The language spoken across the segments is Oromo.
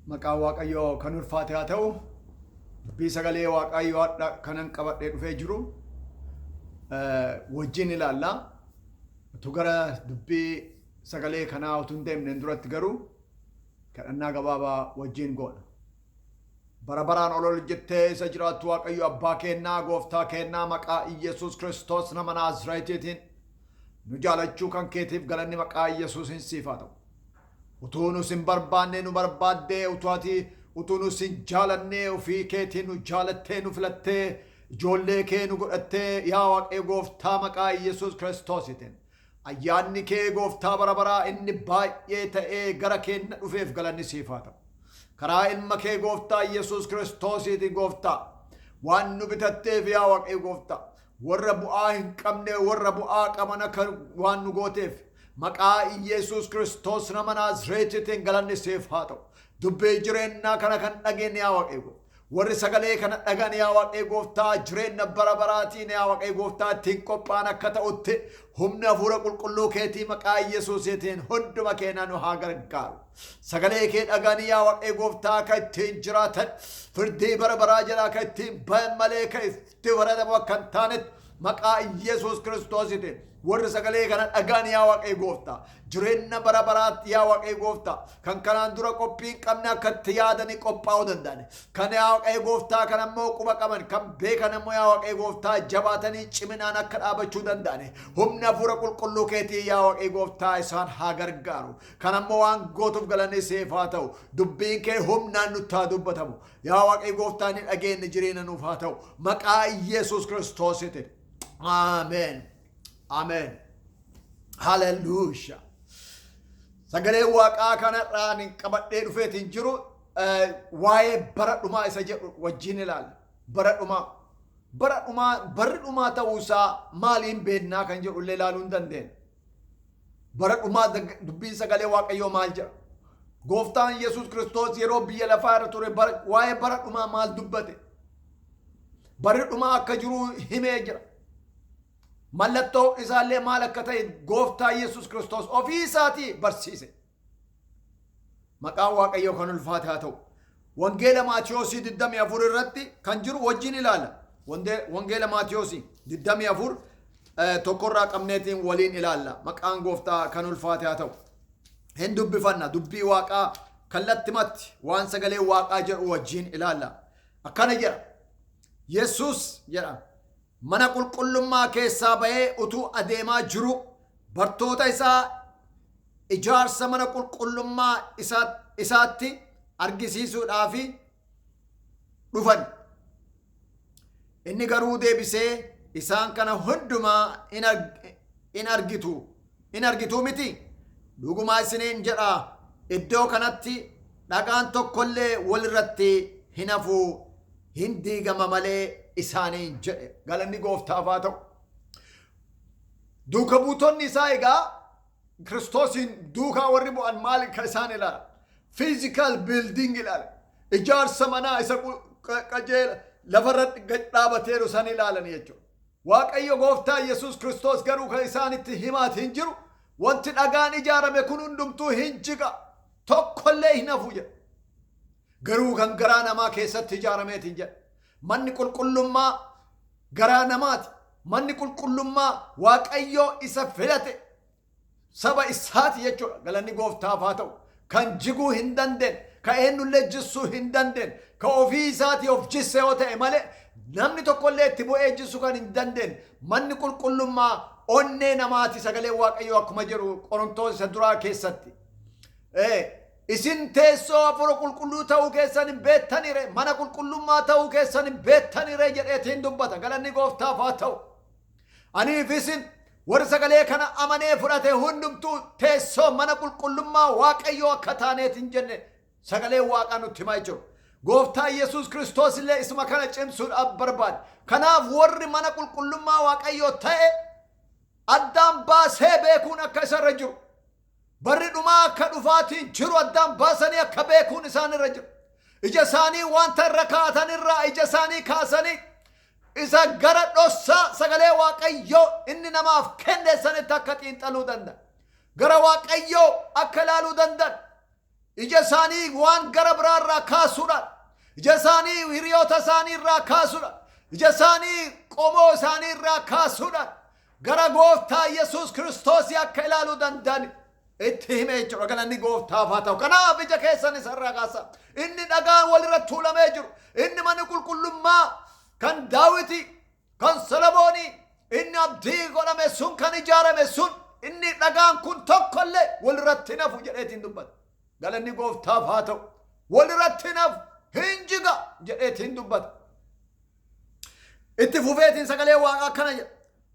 Maqaan Waaqayyoo kan ulfaate haa ta'u. Dubbii sagalee Waaqayyoo har'a kanan qabadhee dhufee jiru wajjin ilaalla. Utuu gara dubbii sagalee kanaa utuu hin deemneen duratti garuu kadhannaa gabaabaa wajjin goona. Bara baraan ol ol jettee isa jiraattu Waaqayyo abbaa keennaa gooftaa keennaa maqaa Iyyasuus Kiristoos nama Naazreetiitiin nu jaalachuu kan keetiif galanni maqaa Iyyasuusiin siif haa ta'u. Utuu nus hin barbaannee nu barbaaddee, utuu ati utuu nus hin jaalannee ofii keetii nu jaalattee nu filattee ijoollee kee nu godhattee yaa Waaqayyo gooftaa maqaa Iyyasuus Kiristoositiin. Ayyaanni kee gooftaa bara baraa inni baay'ee ta'ee gara keenna dhufeef galanni siif haa ta'u. Karaa ilma kee gooftaa Iyyasuus Kiristoosiitiin gooftaa waan nu bitatteef yaa Waaqayyo gooftaa warra bu'aa hin qabne warra bu'aa qaban akka waan nu gooteef maqaa Iyyasuus Kiristoos nama Naazreetiitiin galanni siif haa ta'u. Dubbii jireennaa kana kan dhageenye yaa Waaqayyo gooftaa. Warri sagalee kana dhagan yaa Waaqayyo gooftaa jireenya bara baraatiin yaa Waaqayyo gooftaa ittiin qophaa'an akka ta'utti humna hafuura qulqulluu keetii maqaa Iyyasuusiitiin hunduma keenya nu haa gargaaru. Sagalee kee dhaganii yaa Waaqayyo gooftaa akka ittiin jiraatan firdii bara baraa jalaa akka ittiin bayan malee akka itti faradamu akka hin taanetti maqaa Iyyasuus Kiristoositiin warri sagalee kana dhagaan yaa Waaqayyo gooftaa jireenya bara baraatti yaa Waaqayyo gooftaa kan kanaan dura qophii hin qabne akka itti yaadanii qophaa'uu danda'an kan yaa Waaqayyo gooftaa kan ammoo quba qaban kan beekan ammoo yaa Waaqayyo gooftaa jabaatanii ciminaan akka dhaabachuu danda'an humna hafuura qulqulluu keetii yaa Waaqayyo gooftaa isaan haa gargaaru. Kan ammoo waan gootuuf galanni siif haa ta'u. Dubbiin kee humnaan nutti haa dubbatamu. Yaa Waaqayyo gooftaa ni dhageenye jireenya nuuf haa ta'u. Maqaa Iyyasuus Kiristoositiin. Ameen. Ameen. Haleluuyaa. Sagalee Waaqaa kanarraa ani qabadhee dhufeetiin jiru waa'ee bara dhumaa isa jedhu wajjin ilaalla. Bara dhumaa. Bara dhumaa barri dhumaa ta'uu isaa maaliin beennaa kan jedhu illee ilaaluu hin dandeenya. Bara dhumaa dubbiin sagalee Waaqayyoo maal jedha? Gooftaan Yesuus Kiristoos yeroo biyya lafaa irra ture waa'ee bara dhumaa maal dubbate? Barri dhumaa akka jiru himee jira. Mallattoo isaallee maal akka ta'e Gooftaa Yesuus Kiristoos ofii isaatii barsiise. Maqaan Waaqayyoo kan ulfaate haa ta'u. Wangeela Maatiyoosii 24 irratti kan jiru wajjin ilaala. Wangeela Maatiyoosii 24 tokkorraa qabneetiin waliin ilaalla. Maqaan Gooftaa kan ulfaate haa ta'u. Hin dubbifanna dubbii Waaqaa kallattimatti waan sagalee Waaqaa jedhu wajjin ilaalla. Akkana jedha. Yesuus jedha. Mana qulqullummaa keessaa ba'ee utuu adeemaa jiru bartoota isaa ijaarsa mana qulqullummaa isaatti argisiisuudhaaf dhufan. Inni garuu deebisee isaan kana hundumaa in argitu in argituu miti? Dhugumaa isiniin jedha, iddoo kanatti dhagaan tokkollee walirratti hin hafu, hin diigama malee isaaniin jedhe. Galanni Gooftaaf haa ta'u. Duuka buutonni isaa egaa Kiristoosiin duukaa warri bu'an maal kan isaan ilaala? Physical building ilaala. Ijaarsa manaa isa qajeela lafarratti gad dhaabateeru san ilaalan jechuudha. Waaqayyo Gooftaa Yesuus Kiristoos garuu kan isaanitti himaati hin jiru. Wanti dhagaan ijaarame kun hundumtuu hin jiga. Tokkollee hin hafu jedha. Garuu kan garaa namaa keessatti ijaarameeti hin jedha. Manni qulqullummaa garaa namaati. Manni qulqullummaa Waaqayyoo isa filate saba isaati jechuudha. Galanni Gooftaaf haa ta'u. Kan jiguu hin dandeenye, kan eenyullee jissuu hin dandeenye, kan ofii isaatii of jisse yoo ta'e malee namni tokkollee itti bu'ee jissuu kan hin dandeenye. Manni qulqullummaa onnee namaati sagalee Waaqayyoo akkuma jedhu Qorontoos isa duraa keessatti. Isin teessoo hafuura qulqulluu ta'uu keessan hin beektanire, mana qulqullummaa ta'uu keessan hin beektanire jedheetiin dubbata. Galanni Gooftaaf haa ta'u. Anii fi isin warri sagalee kana amanee fudhate hundumtuu teessoo mana qulqullummaa Waaqayyoo akka taaneet hin jenne sagalee Waaqaa nutti himaa jiru. Gooftaa Yesuus Kiristoos illee isuma kana cimsuudhaaf barbaade. Kanaaf warri mana qulqullummaa Waaqayyoo ta'e addaan baasee beekuun akka isarra jiru. Barri dhumaa akka dhufaatiin jiru addaan baasanii akka beekuun isaan irra jiru. Ija isaanii wanta irra kaa'atan irraa ija isaanii kaasanii isa gara dhossaa sagalee Waaqayyoo inni namaaf kenne sanitti akka xiinxaluu danda'an. Gara Waaqayyoo akka ilaaluu danda'an. Ija isaanii waan gara biraa irraa kaasuudhaan, ija isaanii hiriyoota isaanii irraa kaasuudhaan, ija isaanii qomoo isaanii irraa kaasuudhaan gara Gooftaa Yesuus Kiristoos akka ilaaluu danda'an itti hime jechuudha. Galanni Gooftaaf haa ta'u. Kanaaf ija keessan isa irraa kaasaa. Inni dhagaan walirra tuulamee jiru, inni manni qulqullummaa kan Daawiti, kan Solomoonii, inni abdii godhame sun, kan ijaarame sun, inni dhagaan kun tokkollee walirratti hin hafu jedheetiin dubbata. Galanni Gooftaaf haa ta'u. Walirratti hin hafu, hin jiga jedheetiin dubbata. Itti fufeetiin sagalee Waaqaa akkana jedha.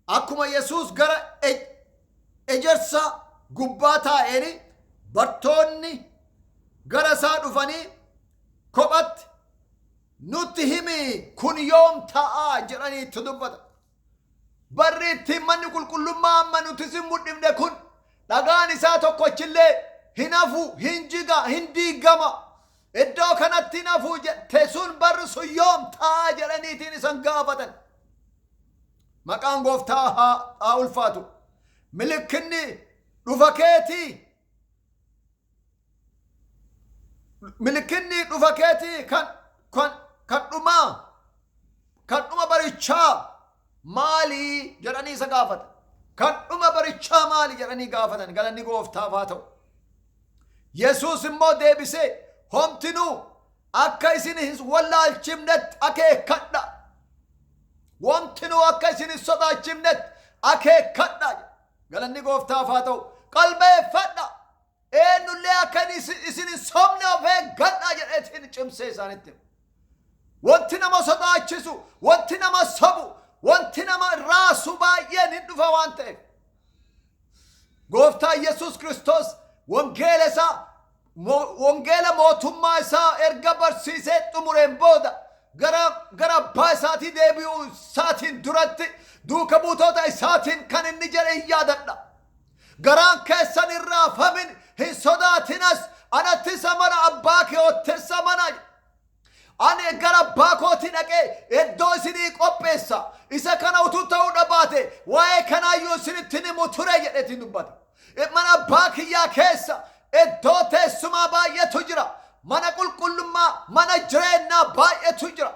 Akkuma Yesuus gara ejersa gubbaa taa'een, bartoonni gara isaa dhufanii kophatti, "Nutti himi, kun yoom ta'a?" jedhanii itti dubbata. Barri ittiin manni qulqullummaa amma nuti isin mul'ifne kun dhagaan isaa tokkochillee hin hafu, hin jiga, hin diigama. Iddoo kanatti hin hafu jette sun, barri sun yoom ta'a jedhaniitiin isan gaafatan. Maqaan Gooftaa haa ulfaatu. Milikkinni dhufa keetii, milikkinni dhufa keetii kan dhumaa, kan dhuma barichaa maalii jedhanii isa gaafatan. Kan dhuma barichaa maali jedhanii gaafatan. Galanni Gooftaaf haa ta'u. Yesuus immoo deebisee, "Homtinuu akka isin hin wallaalchifnetti akeekkadha. Wantinuu akka isin hin sodaachifnetti akeekkadha." Galanni Gooftaaf haa ta'u. Qalbeeffadha. Eenyullee akka isin hin sobne of eeggadha jedheetiin cimsee isaanitti hima. Wanti nama sodaachisu, wanti nama sobu, wanti nama raasu baay'een hin dhufa waan ta'eef. Gooftaa Yesuus Kiristoos wangeela isaa, wangeela mootummaa isaa erga barsiisee xumureen booda, gara abbaa isaatii deebi'uu isaatiin duratti duuka buutota isaatiin kan inni jedhe hin yaadadha. "Garaan keessan hin raafamin, hin sodaatinas, anattis amana, abbaa kee'ottis amana. Ani gara abbaa kootii dhaqee iddoo isinii qopheessa. Isa kana utuu ta'uu dhabaate waa'ee kanaayyuu isinitti himu ture" jedheetiin dubbata. Mana abbaa kiyyaa keessa iddoo teessumaa baay'eetu jira. Mana qulqullummaa, mana jireenyaa baay'eetu jira.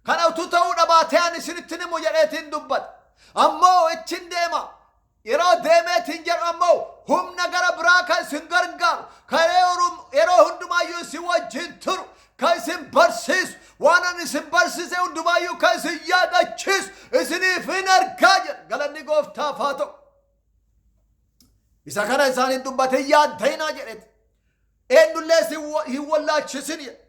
Kana utuu ta'uu dhabaate ani isinitti himu jedheetiin dubbata. Ammoo ittiin deema. Yeroo deemeetiin jedhu ammoo humna gara biraa kan isin gargaaru, kan yeroo hundumaayyuu isin wajjin turu, kan isin barsiisu, waan ani isin barsiise hundumaayyuu kan isin yaadachiisu isiniif hin ergaa jedha. Galanni Gooftaaf haa ta'u. Isa kana isaaniin dubbate, "Yaadda'inaa" jedheeti. "Eenyullee isin hin wallaalchisin" jedhe.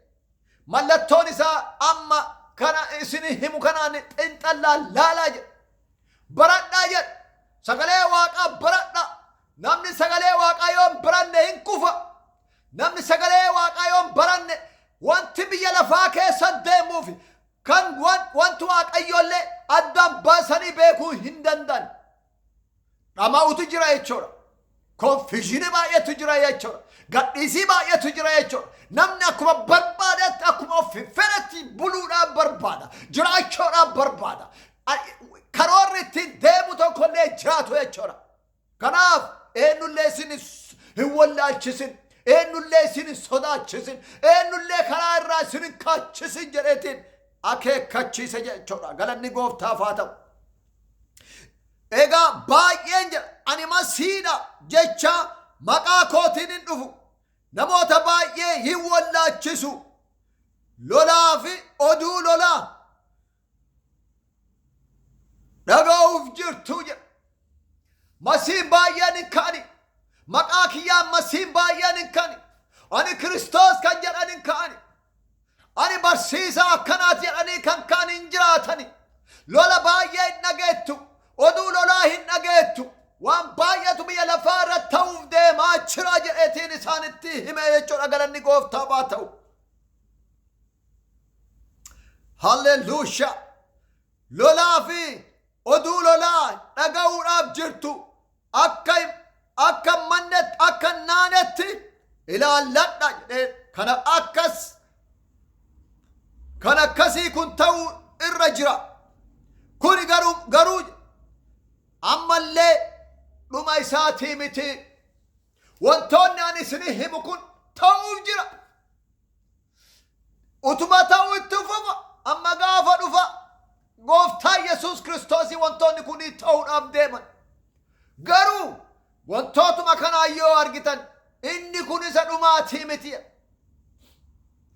"Mallattoon isaa amma kana isin himu kanaan xinxallaa laalaa" jedhe. "Baradhaa" jedhe. Sagalee Waaqaa baradhaa. Namni sagalee Waaqaa yoo hin baranne hin kufa. Namni sagalee Waaqaa yoo hin baranne wanti biyya lafaa keessa deemuuf kan wanti Waaqayyoollee addaan baasanii beekuu hin danda'an. Dhama'utu jira jechuudha. Confusion baay'eetu jira jechuudha. Gadhiisii baay'eetu jira jechuudha. Namni akkuma barbaadetti, akkuma of fedhetti buluudhaan barbaada. Jiraachuudhaan barbaada. Karoorri ittiin deemu tokkollee jiraatu jechuudha. Kanaaf eenyullee isin hin wallaalchisin. Eenyullee isin hin sodaachisin. Eenyullee karaa irraa isin hin kaachisin jedheetiin akeekkachiise jechuudha. Galanni Gooftaaf haa ta'u. Egaa baay'een jedha, "Ani Masiidha" jecha maqaa kootiin hin dhufu. Namoota baay'ee hin wallaachisu. Lolaa fi oduu lolaa dhaga'uuf jirtu jedha. Masiin baay'een hin ka'ani. Maqaa kiyyaan masiin baay'een hin ka'ani. "Ani Kiristoos" kan jedhan hin ka'ani. "Ani barsiisaa akkanaati" jedhanii kan ka'an hin jiraatani. Lola baay'ee hin dhageettu. Oduu lolaa hin dhageettu. Waan baay'eetu biyya lafaa irra ta'uuf deemaa jira jedheetiin isaanitti hime jechuudha. Galanni Gooftaa haa ta'u. Halleluusha! Lolaa fi oduu lolaa dhaga'uudhaaf jirtu, akka mannetti, akka naanetti ilaalladha jedhee, kana akkas kan akkasii kun ta'uu irra jira. Kuni garuu ammallee dhuma isaatii miti. Wantoonni ani isinii himu kun Ta'uuf jira. Utuma ta'uu itti fufa. Amma gaafa dhufa gooftaa Yesuus Kiristoosii wantoonni kun ta'uudhaaf deeman. Garuu wantootuma kanaa yoo argitan, inni kun isa dhumaatii miti.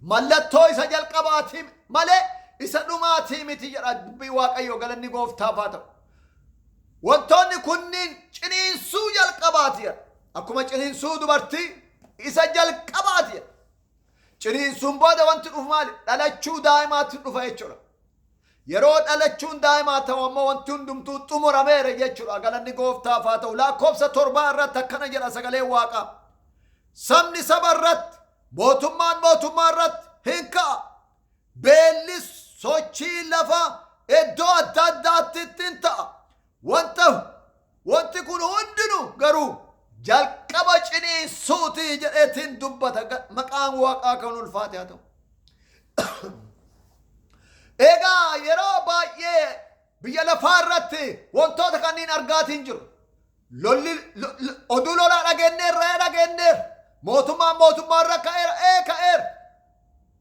Mallattoo isa jalqabaatii malee isa dhumaatii miti jedha dubbii Waaqayyoo. Galanni gooftaaf haa ta'u. Wantoonni kunniin ciniinsuu jalqabaati jedha. Akkuma ciniinsuu dubartii isa jalqabaati jedha. Ciniinsuun booda wanti dhufu maali? Dhalachuu daa'imaatti dhufa jechuudha. Yeroo dhalachuun daa'imaa ta'u ammoo wanti hundumtuu xumurameera jechuudha. Galanni gooftaaf haa ta'u. Lakkoofsa 7 irratti akkana jedha sagaleen Waaqaa. Sabni saba irratti, mootummaan mootummaa irratti hin ka'a. Beelli, sochii lafaa iddoo adda addaatti ittiin ta'a. Wanti kun hundinuu garuu jalqaba ciniinsuuti jedheetiin dubbata. Maqaan Waaqaa kan ulfaate haa ta'u. Egaa yeroo baay'ee biyya lafaa irratti wantoota kanneen argaatiin jiru. Lolli, oduu lolaa dhageenyeerra, dhageenyeerra. Mootummaan mootummaa irra ka'eera, ee ka'eera.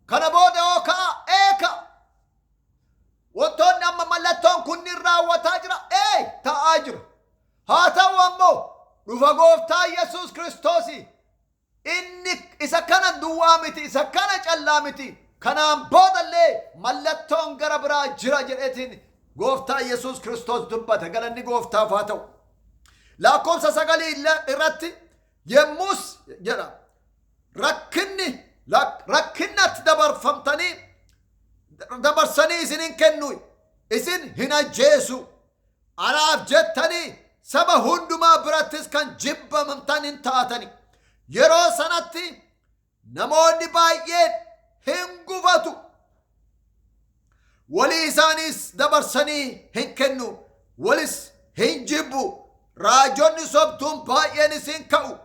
Kana booda hoo ka'a? Ee ka'a. Wantoonni amma mallattoon kunniin raawwataa jira, ee ta'aa jira. Haa ta'u ammoo dhufa gooftaa Yesuus Kiristoosii inni isa kana duwwaa miti, isa kana callaa miti. Kanaan boodallee mallattoon gara biraa jira jedheetiin gooftaa Yesuus Kiristoos dubbata. Galanni gooftaaf haa ta'u. Lakkoofsa 9 irratti yemmus jedha, rakkinni rakkinnatti dabarfamtanii dabarsanii isinin kennu, isin hin ajjeesu. Anaaf jettanii saba hundumaa birattis kan jibbamamtan hin taatani. Yeroo sanatti namoonni baay'een hin gufatu. Walii isaaniis dabarsanii hin kennu, walis hin jibbu. Raajonni sobtuun baay'eenis hin ka'u.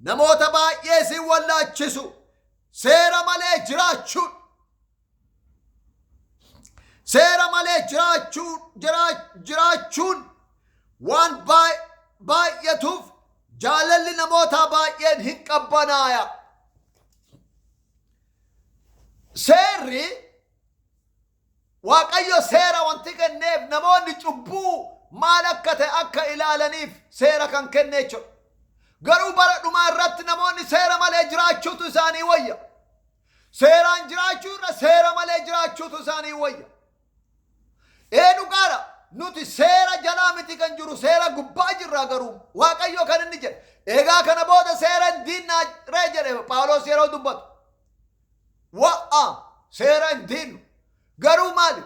Namoota baay'ees hin wallaachisu. Seera malee jiraachuun waan baay'atuuf jaalalli namootaa baay'een hin qabbanaaya. Seerri Waaqayyo seera wanti kenneef namoonni cubbuu maal akka ta'e akka ilaalaniif seera kan kenne jechuudha. Garuu bara dhumaa irratti namoonni seera malee jiraachuutu isaanii wayya. Seeraan jiraachuu irra seera malee jiraachuutu isaanii wayya. Ee, dhugaadha. Nuti seera jalaa miti kan jiru, seera gubbaa jirra. Garuu Waaqayyo kan inni jedhe. Egaa kana booda seera hin diinnaa ree jedhe Phaawulos yeroo dubbatu. Wa'a, seera hin diinnu. Garuu maali?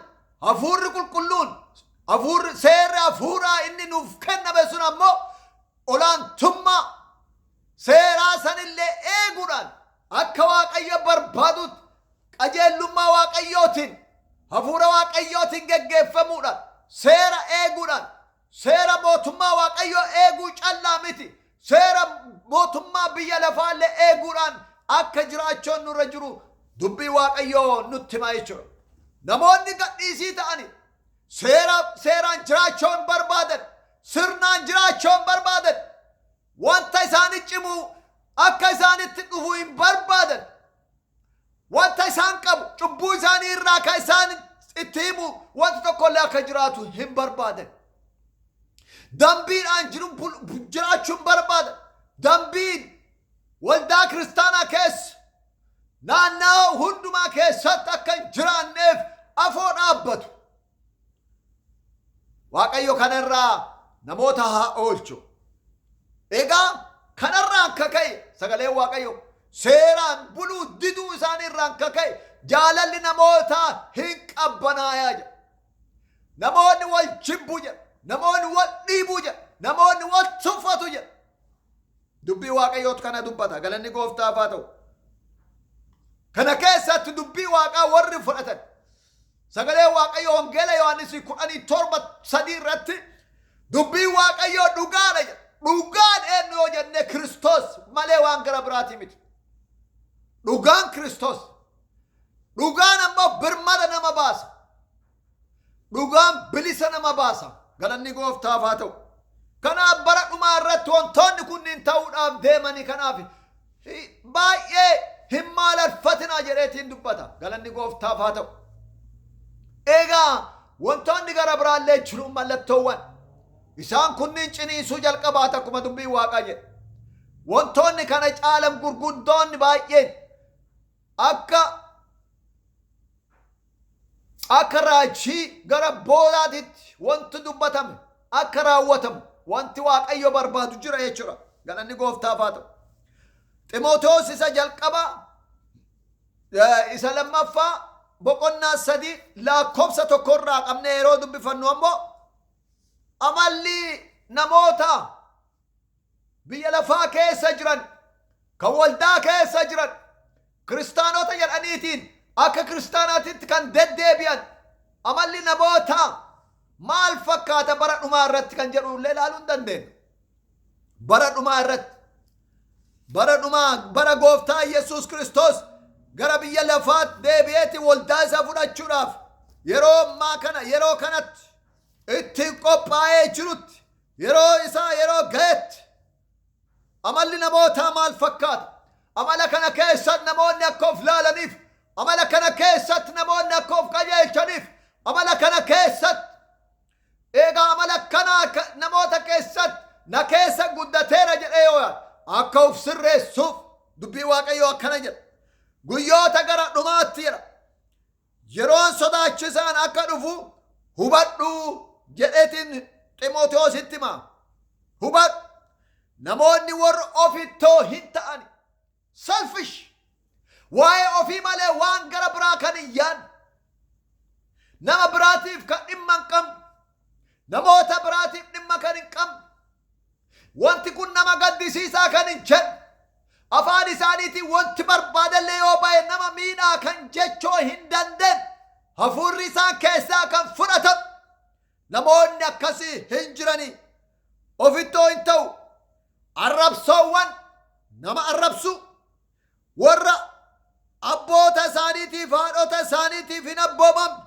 Hafuurri qulqulluun, hafuurri seerri hafuuraa inni nuuf kenname sun ammoo olaantummaa seeraa sanillee eeguudhaan akka Waaqayyo barbaadutti qajeellummaa Waaqayyootiin, hafuura Waaqayyootiin geggeeffamuudhaan, seera eeguudhaan, seera mootummaa Waaqayyoo eeguu callaa miti, seera mootummaa biyya lafaallee eeguudhaan akka jiraachuun nurra jiru dubbii Waaqayyoo nutti hima jechuudha. Namoonni gadhiisii ta'ani seera seeraan jiraachuu hin barbaadan, sirnaan jiraachuu hin barbaadan, wanta isaanii cimu akka isaanitti dhufu hin barbaadan, wanta isaan qabu cubbuu isaanii irraa kan isaan itti himu wanti tokkollee akka jiraatu hin barbaadan. Dambiidhaan jiru jiraachuu hin barbaadan. Dambiin waldaa kiristaanaa keessa, naannawaa hundumaa keessatti akka hin jiraanneef afoo dhaabbatu. Waaqayyo kanarraa namoota haa oolchu. Egaa kanarraa akka ka'e sagaleen Waaqayyo seeraan buluu diduu isaanii irraa akka ka'e jaalalli namootaa hin qabbanaayaa jedha. Namoonni wal jibbuu jedha. Namoonni wal dhiibuu jedha. Namoonni wal tuffatu jedha. Dubbii Waaqayyootu kana dubbata. Galanni gooftaaf haa ta'u. Kana keessatti dubbii Waaqaa warri fudhatan, sagalee Waaqayyoo Wangeela Yohaannis 17:3 irratti dubbii Waaqayyoo dhugaadha jedha. Dhugaan eenyu yoo jenne, Kiristoos malee waan gara biraatii miti. Dhugaan Kiristoos. Dhugaan ammoo birmada nama baasa. Dhugaan bilisa nama baasa. Galanni gooftaaf haa ta'u. Kanaaf bara dhumaa irratti wantoonni kunniin ta'uudhaaf deemanii, kanaaf Baay'ee hin maalalfatinaa jedheetiin dubbata. Galanni gooftaaf haa ta'u. Egaa wantoonni gara biraallee jiru mallattoowwan. Isaan kunniin ciniinsuu jalqabaata akkuma dubbiin waaqaa jedhe. Wantoonni kana caalan gurguddoonni baay'een akka raajii gara boodaatitti wanti dubbatame akka raawwatamu wanti Waaqayyo barbaadu jira jechuudha. Galanni gooftaaf haa ta'u. Ximootoos isa jalqabaa isa lammaffaa boqonnaa 3 lakkoofsa 1rraa qabnee yeroo dubbifannu ammoo amalli namoota biyya lafaa keessa jiran, kan waldaa keessa jiran, kiristaanota jedhaniitiin akka kiristaanaatitti kan deddeebi'an, amalli namoota maal fakkaata bara dhumaa irratti kan jedhu illee ilaaluu hin dandeenya. Bara dhumaa irratti, bara dhumaa, bara gooftaa Yesuus Kiristoos gara biyya lafaatti deebi'eeti waldaa isaa fudhachuudhaaf yeroo ammaa kana, yeroo kanatti ittiin qophaa'ee jirutti, yeroo isaa yeroo ga'etti amalli namootaa maal fakkaata? Amala kana keessatti namoonni akka of laalaniif, amala kana keessatti namoonni akka of qajeelchaniif, amala kana keessatti eegaa amala kanaa namoota keessatti na keessa guddateera jedhee yoo yaadu akka of sirreessuuf dubbii Waaqayyoo akkana jedha. Guyyoota gara dhumaatti jedha. Yeroon sodaachisaan akka dhufu hubadhu jedheetiin Ximootewoositti hima. Hubadhu. Namoonni warra ofittoo hin ta'ani. Selfish. Waa'ee ofii malee waan gara biraa kan hin yaadne. Nama biraatiif kan dhimma hin qabne. Namoota biraatiif dhimma kan hin qabne. Wanti kun nama gaddisiisaa kan hin jenne. Afaan isaaniitiin wanti barbaadellee yoo ba'e nama miidhaa kan jechoo hin dandeenye. Hafuurri isaan keessaa kan fudhatamu. Namoonni akkasii hin jiranii. Ofittoo hin ta'u. Arrabsoowwan nama arrabsu. Warra abboota isaaniitiif haadhota isaaniitiif hin abboomamne.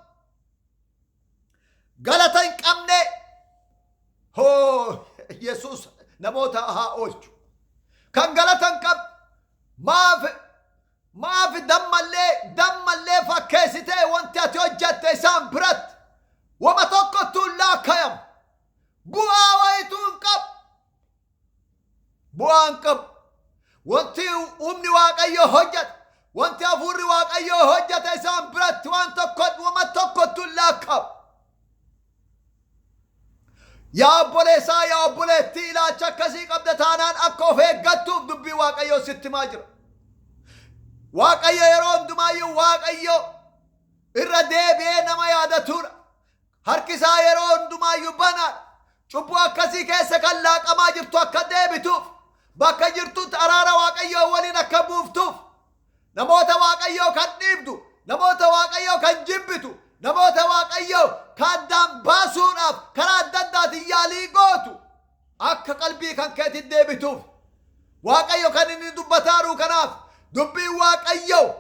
Galata hin qabne. Hoo, Yesuus namoota haa oolchu. Kan galata hin qabne maaf dammallee fakkeessitee wanti ati hojjette isaan biratti wama tokkottuu hin laakkayamu. Bu'aa wayituu hin qabu. Bu'aa hin qabu. Wanti humni Waaqayyoo hojjete, wanti hafuurri Waaqayyoo hojjete isaan biratti waan tokko wama tokkottuu hin laakkaa'u. Yaa obboleessaa, yaa obboleettii, ilaalcha akkasii qabda taanaan akka of eeggattuuf dubbii Waaqayyoo sitti himaa jira. Waaqayyo yeroo hundumaayyuu Waaqayyo irra deebi'ee nama yaadatuudha. Harki isaa yeroo hundumaayyuu banaadha. Cubbuu akkasii keessa kan laaqamaa jirtu akka deebituuf, bakka jirtutti araara Waaqayyoo waliin akka buuftuuf, namoota Waaqayyoo kan dhiibdu, namoota Waaqayyoo kan jibbitu, namoota Waaqayyoo kan addaan baasuudhaaf karaa adda addaatiin yaalii gootu akka qalbii kan keetiin deebituuf Waaqayyo kan inni dubbataaru. Kanaaf dubbiin Waaqayyoo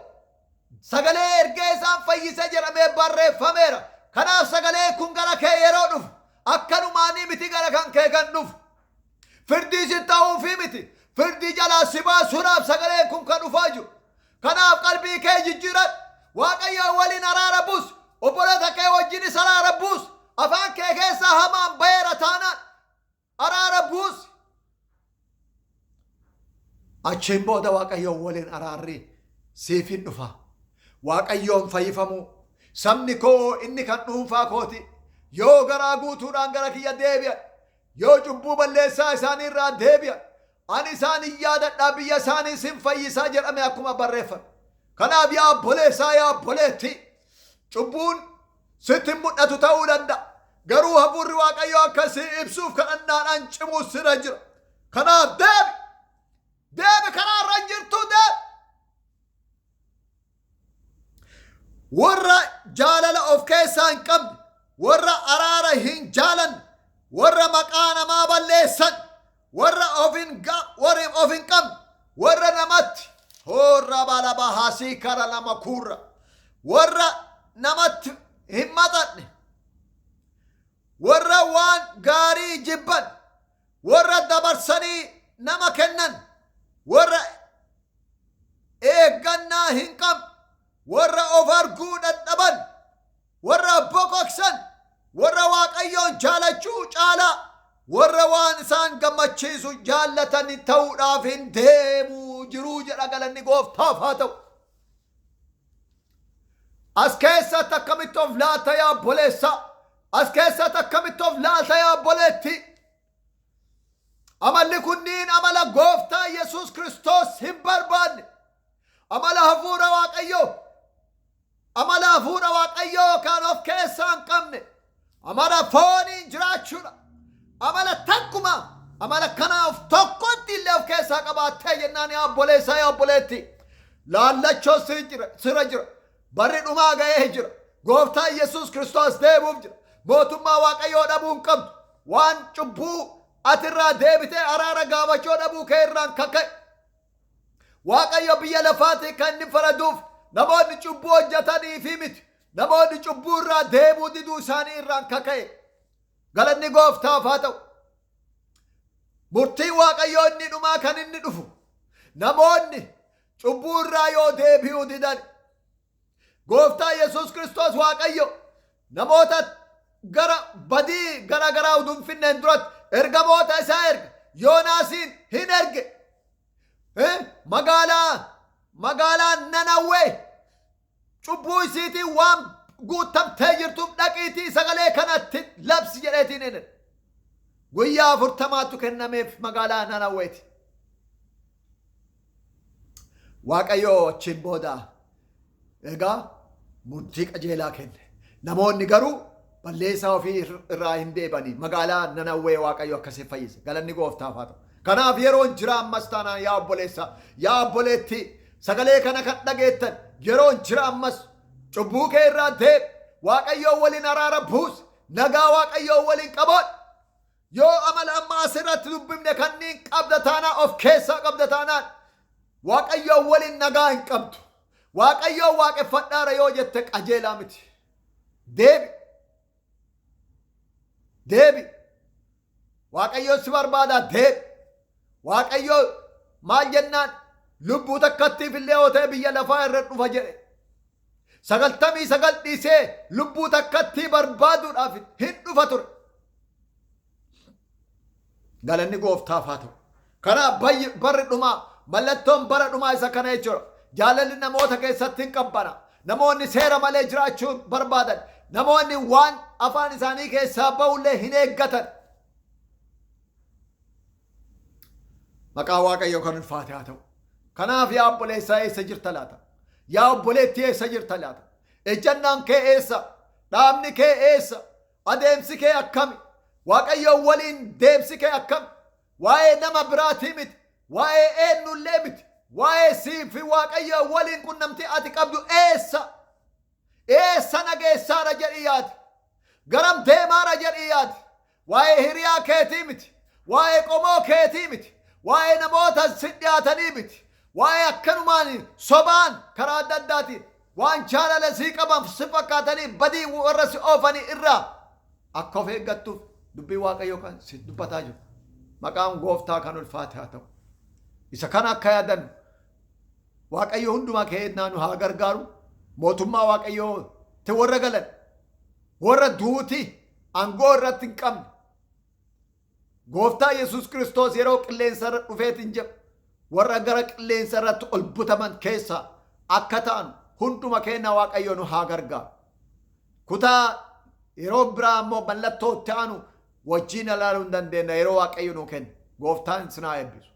sagalee ergee isaan fayyise jedhamee barreeffameera. Kanaaf sagalee kun gara kee yeroo dhufu akkanumaanii miti gara kan kee kan dhufu. Firdii si ta'uufii miti. Firdii jalaa si baasuudhaaf sagaleen kun kan dhufaa jiru. Kanaaf qalbii kee jijjiiradhu. Waaqayyo waliin araara buus. Obboloota kee wajjinis araara buus. Afaan kee keessaa hamaan baheera taanaan araara buus. Achiin booda Waaqayyoon waliin araarri siif hin dhufa. Waaqayyoon fayyifamuu. Sabni koo inni kan dhuunfaa kooti. Yoo garaa guutuudhaan gara kiyya deebi'an, yoo cubbuu balleessaa isaanii irraa deebi'an, ani isaan hin yaadadhaa, biyya isaanii sin fayyisaa jedhame akkuma barreeffame. Kanaaf yaa obboleessaa, yaa obboleettii, cubbuun sitti hin mul'atu ta'uu danda'a. Garuu hafuurri Waaqayyoo akkasii ibsuuf kadhannaadhaan cimuu sirra jira. Kanaaf deebi! Deebi, karaa irra hin jirtu deebi! Warra jaalala of keessaa hin qabne, warra araara hin jaalanne, warra maqaa namaa balleessan, warra of hin qabne, warra namatti hoorra balaba hasii kara lama kuurra, warra namatti hin maxxanne, warra waan gaarii jibban, warra dabarsanii nama kennan, warra Eeggannaa hin qabne, warra of arguu dadhaban, warra bokoksan, warra Waaqayyoon jaalachuu caalaa warra waan isaan gammachiisu jaallatan ta'uudhaaf hin deemuu jiruu jedha. Galanni Gooftaaf haa ta'u. As keessatti akkamitti of laata, yaa obboleessa? As keessatti akkamitti of laata, yaa obboleetti? Amalli kunniin amala Gooftaa Yesuus Kiristoos hin barbaanne. Amala hafuura Waaqayyoo. Amala hafuura Waaqayyoo kan of keessaa hin qabne. Amala fooniin jiraachuudha. Amala takkuma amala kanaa of tokkotti illee of keessaa qabaattee jennaan, yaa obboleessaa, yaa obboleetti, laallachoo sirra jira. Barri dhumaa ga'ee jira. Gooftaa Yesuus Kiristoos deemuuf jira. Mootummaa Waaqayyoo dhabuu hin qabdu. Waan cubbuu atirraa deebitee araara gaafachuu dhabuu kee irraan kaka'e. Waaqayyo biyya lafaatii kan inni faraduuf namoonni cubbuu hojjetanii fi miti. Namoonni cubbuu irraa deemuu diduu isaanii irraan kaka'e. Galanni Gooftaaf haa ta'u. Murtiin Waaqayyoo inni dhumaa kan inni dhufu namoonni cubbuu irraa yoo deebi'uu didan. Gooftaa Yesuus Kiristoos Waaqayyo namoota gara badii gara garaa utuu hin finneen duratti ergamoota isaa erga. Yoonaasiin hin erge. Magaalaa Nanawwee cubbuu isiitiin waan guutamtee jirtuuf dhaqiitii sagalee kanatti labsi jedheetiin inni. Guyyaa 40tu kennameef magaalaa Nanawweeti. Waaqayyo achiin booda egaa murtii qajeelaa kenne. Namoonni garuu balleessaa ofii irraa hin deebanii magaalaa Nanawwee Waaqayyo akkasii fayyise. Galanni Gooftaaf haa ta'u. Kanaaf yeroon jira ammas taanaan, yaa obboleessa, yaa obboleettii, sagalee kana kan dhageettan, yeroon jira ammas. Cubbuu kee irraa deebi. Waaqayyoo waliin araara buusi. Nagaa Waaqayyoo waliin qabaadhu. Yoo amala amma asirratti dubbifne kanneen qabda taanaan, of keessaa qabda taanaan, Waaqayyoo waliin nagaa hin qabdu. Waaqayyoo waaqeffadhaara yoo jette qajeelaa miti. Deebi. Deebi. Waaqayyoo si barbaada, deebi. Waaqayyoo maal jennaan, lubbuu takkattiif illee yoo ta'e biyya lafaa irra dhufa jedhe. 99 dhiisee lubbuu takkattii barbaaduudhaaf hin dhufa ture. Galanni Gooftaaf haa ta'u. Kanaaf barri dhumaa, mallattoon bara dhumaa isa kana jechuudha. Jaalalli namoota keessatti hin qabbana. Namoonni seera malee jiraachuu barbaadan. Namoonni waan afaan isaanii keessaa ba'ullee hin eeggatan. Maqaa Waaqayyoo kan ulfaate haa ta'u. Kanaaf yaa obboleessaa, eessa jirta laata? Yaa obboleettii, eessa jirta laata? Ejjannaan kee eessa? Dhaabni kee eessa? Adeemsi kee akkami? Waaqayyoon waliin deemsi kee akkami? Waa'ee nama biraatii miti. Waa'ee eenyullee miti. Waa'ee sii fi Waaqayyoon waliin qunnamtii ati qabdu eessa? Eessa nageessaara jedhii yaadi. Garam deemaara jedhii yaadi. Waa'ee hiriyaa keetii miti. Waa'ee qomoo keetii miti. Waa'ee namoota si dhiyaatanii miti. Waa'ee akkanumaan sobaan karaa adda addaatiin waan jaalala sii qaban si fakkaatanii badii warra si oofanii irraa akka of eeggattuuf dubbii Waaqayyoo kan si dubbataa jiru. Maqaan Gooftaa kan ulfaate haa ta'u. Isa kana akka yaadannu Waaqayyo hundumaa keenyaa nu haa gargaaru. Mootummaa Waaqayyoo te warra galan, warra duuti aangoo irratti hin qabne, Gooftaa Yesuus Kiristoos yeroo qilleensa irra dhufeetiin jedhu warra gara qilleensa irratti ol butaman keessaa akka ta'an hunduma keenya Waaqayyo nu haa gargaaru. Kutaa yeroo biraa immoo mallattoo itti aanu wajjin ilaaluu hin dandeenya yeroo Waaqayyo nuu kenna. Gooftaan isin haa eebbisu.